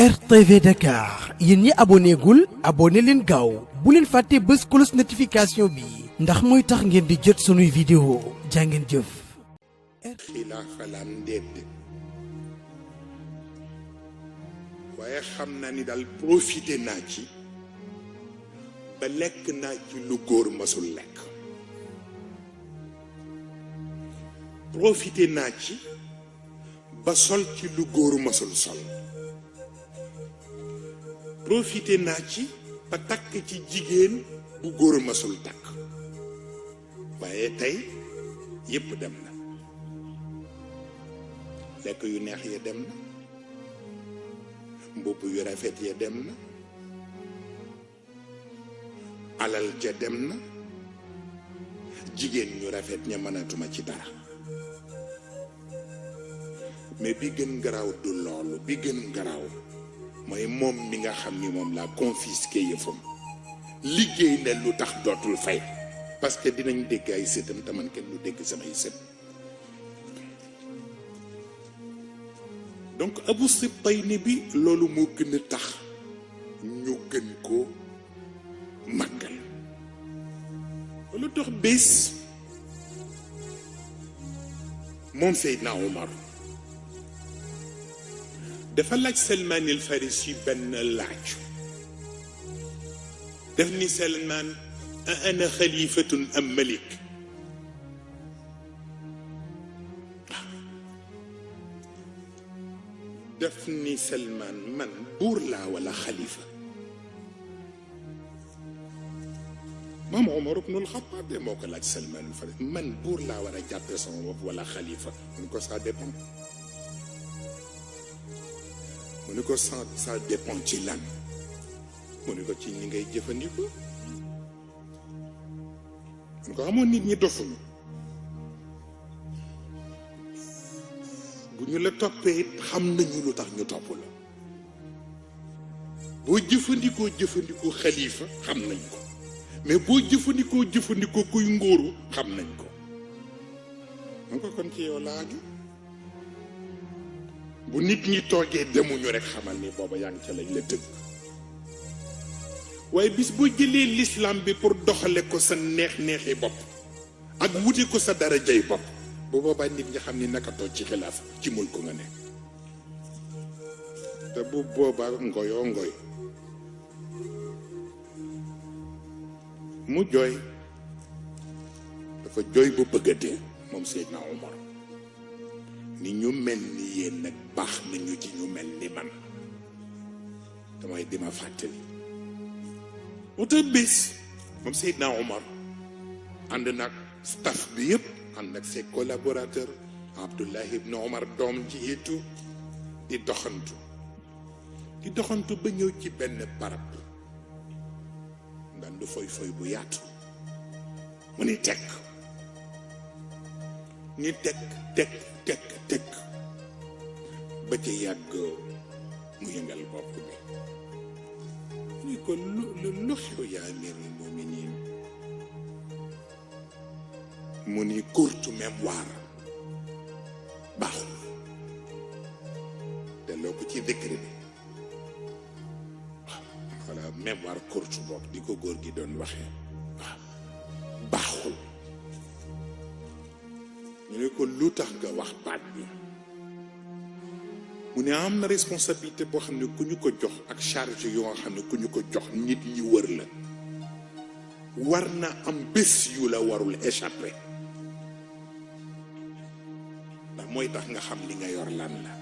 RTV Dakar yéen ñi abonné gul abonné leen gaaw bu leen fàtte bës cloche notification bi ndax mooy tax ngeen di jot sunuy vidéo jàngeen jëf. xilaafa la ndedd waaye xam naa ni daal profité naa ci ba lekk naa ci lu góor masul lekk, profité naa ci ba sol ci lu góor masul sol, profité naa ci ba takk ci jigéen bu góor masul takk. waaye tey yépp dem na, lekk yu neex ya dem na, mbubb yu rafet ya dem na, alal ja dem na, jigéen ñu rafet ña mënatuma ci dara. mais bi gën garaaw du loolu, bi gën garaaw mooy moom mi nga xam ni moom laa confisqué yëfam liggéey na lu tax dootul fay, parce que dinañ dégg ay sëtam te man kenn du dégg samay sët. donc Abu Sibtayni bi loolu moo gën a tax ñu gën ko màggal. loolu tax bés moom Seydina Omar dafa laaj Salman al Farisi benn laaj. daf ni Salman a ana xalifatun am malik? daf ni Salman man buur laa wala xalifa? maam Omar ibnul Xattaab de moo ko laaj Salman al Farisi, man buur laa war a jàppe sama bopp wala xalifa? mu ni ko ça dépend. mu ni ko ça dépend ci lan? mu ni ko ci ñi ngay jëfandikoo. mu ni ko amoon nit ñi dofuñu, bu ñu la toppee xam nañu lu tax ñu topp la. boo jëfandikoo xalifa xam nañ ko, mais boo jëfandikoo kuy ngóoru xam nañ ko. mu ko kon ci yow laaju. bu nit ñi toogee demuñu rek xamal ni booba yaa ngi ca lañ la tëgg. waaye bis boo jëlee l'islam bi pour doxale ko sa neex-neexi bopp ak wuti ko sa darajay bopp, bu boobaa nit ñi xam ni naka toog ci xilaaf ci mul ko nga nekk. te bu boobaa ngoyoo ngoy. mu jooy, dafa jooy bu bëgg a dee moom Seydina Omar ni ñu mel ni yéen nag baax nañu ci ñu mel ni man, damay di ma fàttali. moo tax bés moom Seydina Omar ànd nag staff bi yëpp, ànd ak ses collaborateurs, Abdullah ibn Omar doom ji itu di doxantu ba ñëw ci benn barab ngan du foy bu yaatu. mu ni tekk ni tekk ba ca yàgg mu yëngal bopp bi. ni ko lu xew yaa amirul muminin? mu ni courte mémoire baaxul, delloo ko ci décret bi. waaw voilà, mémoire courte boog di ko góor gi doon waxee, waaw baaxul. ñu ne ko lu tax nga wax baat bi? mu ne am na responsabilité boo xam ne ku ñu ko jox ak charge yoo xam ne ku ñu ko jox nit ñi wër la, war na am bés yu la warul échappé, ndax mooy tax nga xam li nga yor lan la.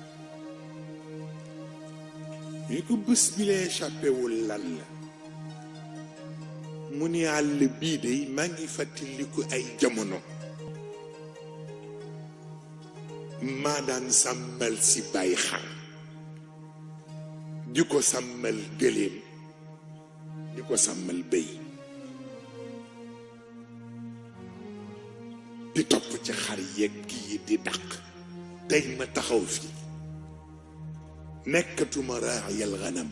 ñu ko bés bi la échappé wul lan la? mu ne àll bii de maa ngi fàttaliku ay jamono maa daan sàmmal si bàyyi xar, di ko sàmmal gëléem, di ko sàmmal béy, di topp ci xar yeeg kii di dàq. tey ma taxaw fi nekkatuma raayal ganam,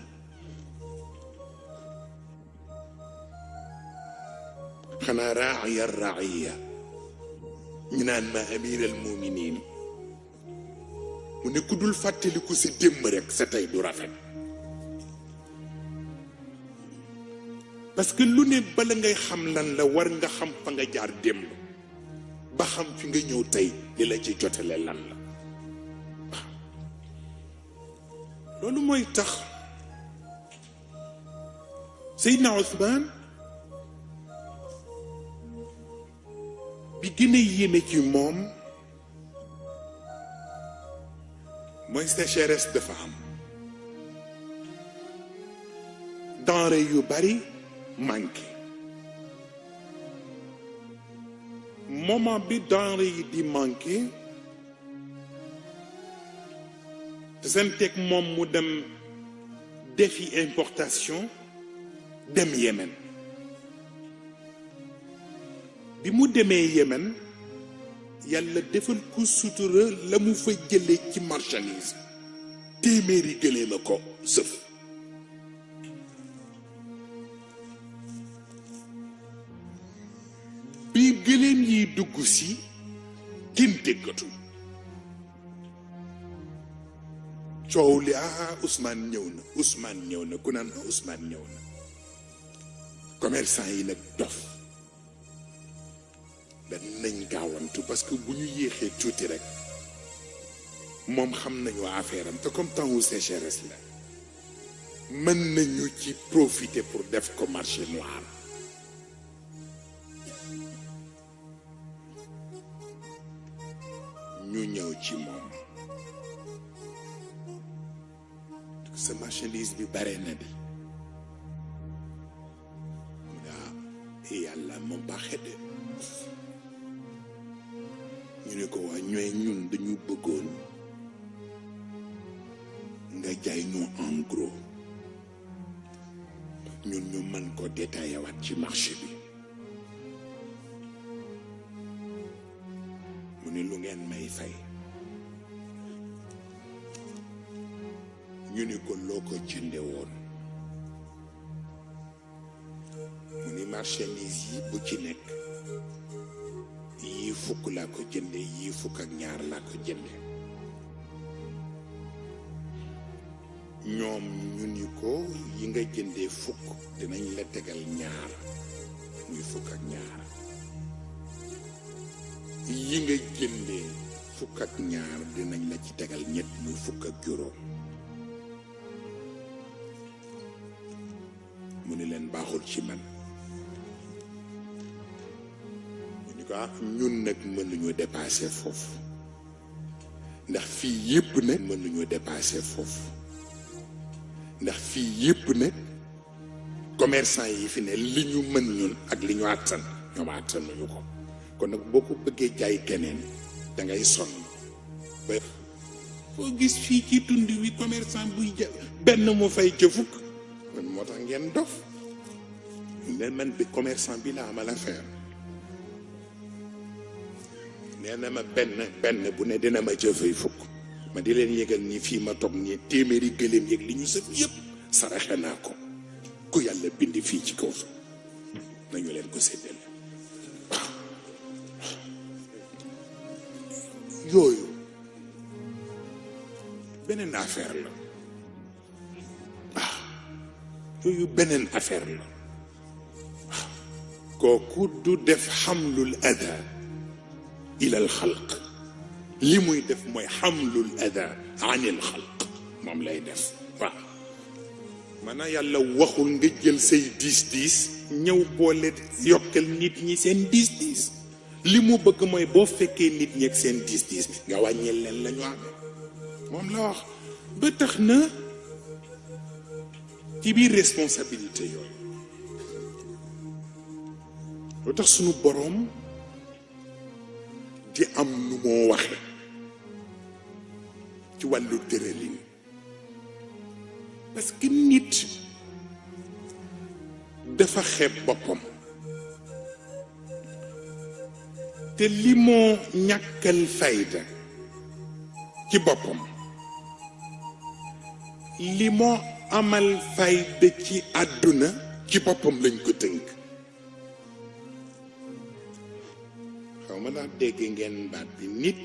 xanaa raayal raaya. ñu naan ma amiral muminin. mu ne ku dul fàttaliku sa démb rek sa tey du rafet. parce que lu ne bala ngay xam lan la war nga xam fa nga jaar démb ba xam fi nga ñëw tey li la ci jotale lan la waaw loolu mooy tax Seydina Ousmane bi gën a yéeme ci moom mooy sécheresse dafa am denrée yu bari manqué moment bi denrée yi di manqué te seen teg moom mu dem défi importation dem Yémen bi mu demee Yémen yàlla defal ko sutura la mu fa jëlee ci marchandise téeméeri gëléem a ko sëf bi gëléem yiy dugg si kenn déggatu coow li Ousmane ñëw na Ousmane ñëw na ku naan Ousmane ñëw na commerçant yi nag dof nañ gaawantu parce que bu ñu yéexee tuuti rek moom xam nañu affaire am te comme temps wu sécheresse la mën nañu ci profiter pour def ko marché noir ñu ñëw ci moom sa marchandise bi bare na di yàlla moom baaxee de ñu ne ko waa ñooy ñun dañu bëggoon nga jaay ñu en gros ñun ñu mën ko détaillé waat ci marché bi mu ne lu ngeen may fay ñu ne ko loo ko jënde woon mu ni marchandise yi bu ci nekk yii fukk laa ko jënde yii fukk ak ñaar laa ko jënde ñoom ñu ni ko yi nga jëndee fukk dinañ la tegal ñaar muy fukk ak ñaar yi nga jëndee fukk ak ñaar dinañ la ci tegal ñett muy fukk ak juróom mu ni leen baaxul ci man ñun nag mënuñu dépasser foofu ndax fii yépp nag mënuñu dépasser foofu ndax fii yépp nag commerçant yi fi ne li ñu mën ñun ak li ñu àttan ñoom àttanuñu ko kon nag boo ko bëggee jaay keneen da ngay sonn ba foo gis fii ci tund wi commerçant buy ja benn mu fay ca fukk man moo tax ngeen dof ne man bi commerçant bi la amal affaire nee na ma benn bu ne dina ma jëfay fukk ma di leen yëgal ni fii ma toog nii téeméeri gëléem yëg li ñu sëf yëpp saraxe naa ko ku yàlla bindi fii ci kaw su nañu leen ko séddale waaw yooyu beneen affaire la waaw yooyu beneen affaire la waaw kooku du def xamlul ada ilal xalq li muy def mooy xamlul ada anil xalq moom lay def waaw maanaam yàlla waxul nga jël say diis ñëw boole yokkal nit ñi seen diis li mu bëgg mooy boo fekkee nit ñi ak seen diis nga wàññil leen la ñu amee moom la wax ba tax na ci biir responsabilité yooyu lu tax sunu boroom di am nu moo waxe ci wàllu tëralin parce que nit dafa xeeb boppam te li moo ñàkkal fayda ci boppam li moo amal fayda ci àdduna ci boppam lañ ko tënk xaw ma ndax dégg ngeen baat bi nit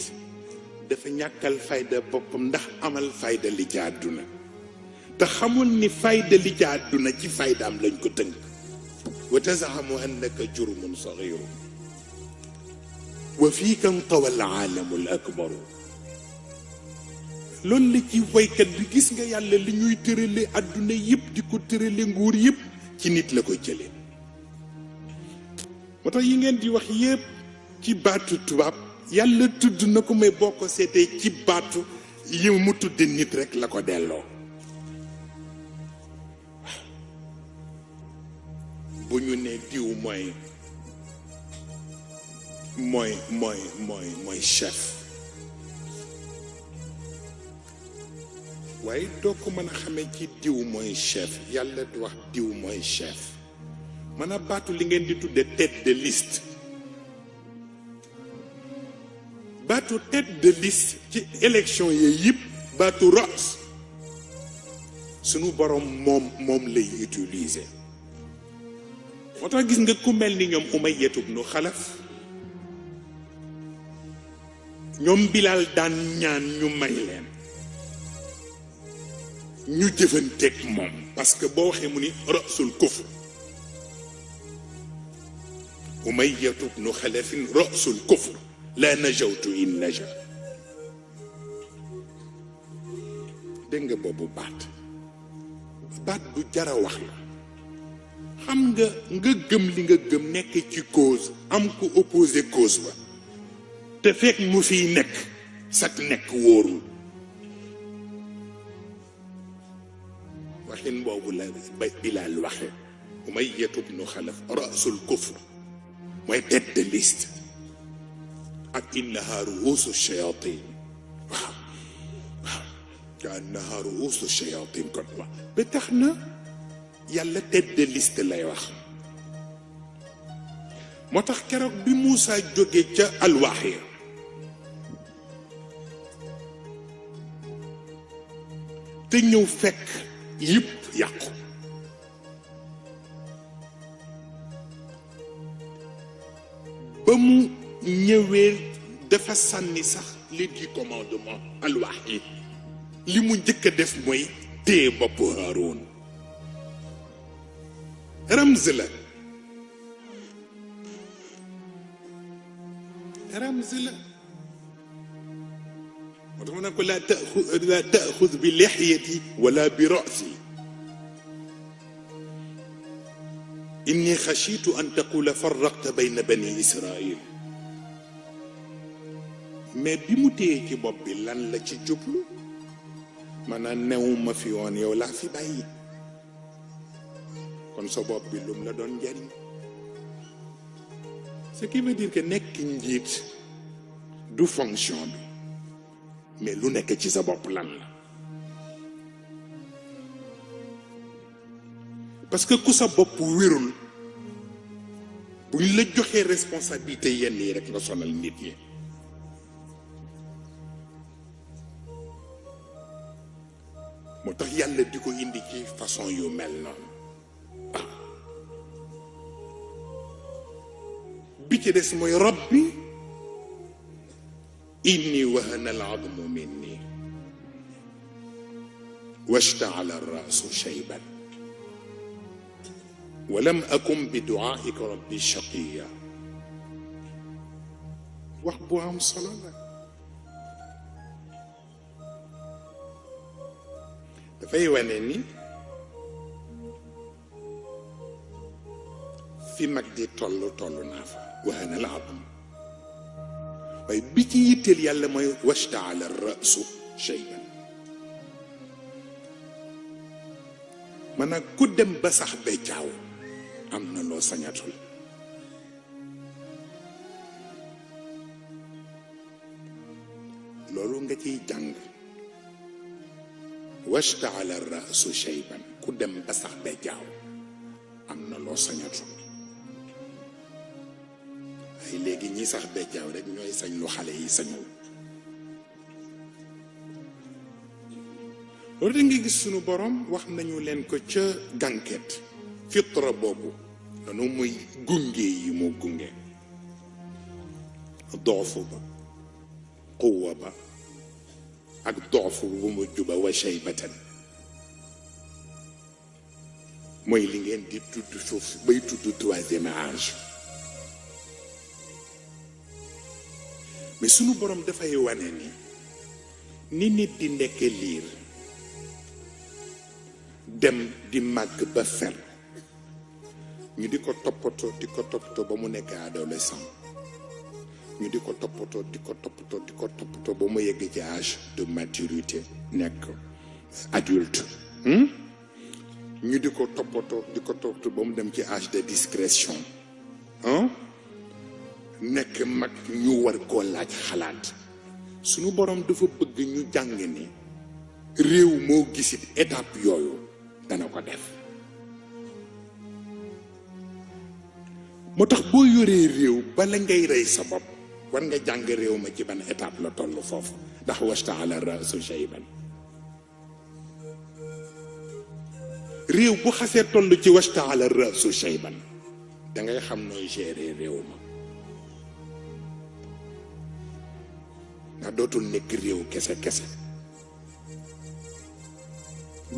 dafa ñàkkal fayda boppam ndax amal fayda li ci àdduna te xamul ni fayda li ci àdduna ci faydaam lañ ko tënk wa tazamu annaka jurmun sagiru wa fiika ntawa alaalamu al akbaru. loolu la ci waykat bi gis nga yàlla li ñuy tërale àdduna yëpp di ko tërale nguur yëpp ci nit la koy jëlee. moo tax yi ngeen di wax yëpp ci baatu tubaab yàlla tudd na ko, mais boo ko seetee ci baatu yi mu tudde nit rek la ko delloo. bu ñu ne diw mooy chef, waaye doo ko mën a xamee ci diw mooy chef. yàlla di wax diw mooy chef. mën a baatu li ngeen di tudde tête de liste. baatu tête de liste ci élection yi yëpp baatu ras sunu borom moom lay utiliser. moo tax gis nga ku mel ni ñoom Umayya ibnu Xalaf, ñoom Bilaal daan ñaan ñu may leen ñu jëfanteeg moom, parce que boo waxee mu ni rasul kufr. Umayya ibnu Xalafin rasul kufr la najawtu in naja. dégg nga boobu baat bu jara wax la. xam nga gëm li nga gëm nekk ci cause am ku opposé cause ba te fekk mu fiy nekk sak nekk wóorul. waxin boobu la Bilaal waxe Umayya ibnu Xalaf rasul kufr mooy tête de liste. ak innaha ruusu shayatin. waaw ka annaha ruusu shayatin kon wax ba tax na yàlla tête de liste lay wax. moo tax keroog bi Moussa jóge ca alwaax ya te ñëw fekk yëpp yàqu, ba mu ñëwee dafa sànni sax les 10 commandements alwaax yi. li mu njëkk a def mooy téye boppu Haaroon. ramz la moo tax ma ne ko laa taaxud bi lixyati wala bi rasi inni xachitu an taqula farraqta bayna bani israil. mais bi mu téye ci bopp bi lan la ci jublu? maanaam newuma fi woon yow laa fi bàyyi. kon sa bopp bi lum la doon njariñ. ce qui veut dire que nekk njiit du fonction bi, mais lu nekk ci sa bopp lan la. parce que ku sa bopp wérul buñ la joxee responsabilité yenn yi rek nga sonal nit ñi. moo tax yàlla di ko indi ci façon yu mel noonu. bi ci des mooy rabbi inni wahana al-azmu minni washta'ala ar-ra'su shayban wa lam akun bi du'aa'ika rabbi shaqiyya. wax bu am solo la. dafay wane ni fi mag di toll naa fa. wahana al-azmu waaye bi ci yitteel yàlla mooy washta'ala ar-ra'su shayban. maanaam ku dem ba sax ba jaaw am na loo sañatul. loolu nga ciy jàng. washta'ala ar-ra'su shayban ku dem ba sax ba jaaw am na loo sañatul. ay léegi ñi sax ba jaaw rek ñooy sañ lu xale yi sañul. loolu da nga gis sunu borom wax nañu leen ko ca gànket fitra boobu lanu muy gunge yi mu gunge doofu ba quwa ba ak doofu bu mu juba wa shaybatan mooy li ngeen di tudd foofu bay tudd troisième âge mais sunu borom dafay wane ni nit di nekk liir dem di màgg ba fer ñu di ko toppatoo ba mu nekk adolescent ñu di ko toppatoo ba mu yegg ci âge de maturité nekk adulte ñu di ko toppatoo ba mu dem ci âge de discrétion nekk mag ñu war koo laaj xalaat sunu borom dafa bëgg ñu jàng ni réew moo gisit étape yooyu dana ko def moo tax boo yoree réew bala ngay rey sa bopp war nga jàng réew ma ci ban étape la toll foofu ndax washtaala rasu shayban réew bu xasee toll ci washtaala rasu shayban da ngay xam nooy gérer réew ma ndax dootul nekk réew kese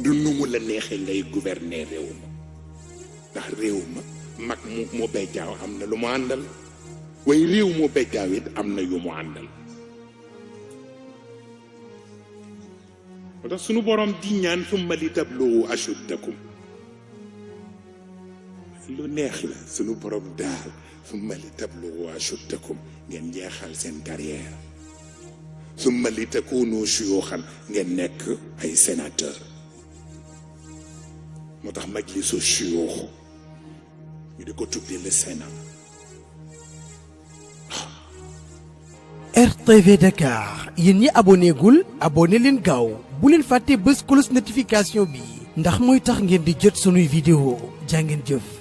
du nu mu la neexee ngay gouverner réew ma ndax réew ma mag mu bejjaaw am na lu mu àndal waaye réew mu bejjaaw it am na yu mu àndal moo tax sunu borom di ñaan summa li tablugu ashuddakum lu neex la sunu borom daal summa li tablugu ashuddakum ngeen jeexal seen carrière summa li takunu shuyuxan ngeen nekk ay sénateur moo tax majlisu shuyuux ñu di ko tuddee le Sénat. RTV Dakar yéen ñi abonné gul abonné leen gaaw bu leen fàtte bës cloche notification bi ndax mooy tax ngeen di jot sunuy vidéo jaa ngeen jëf.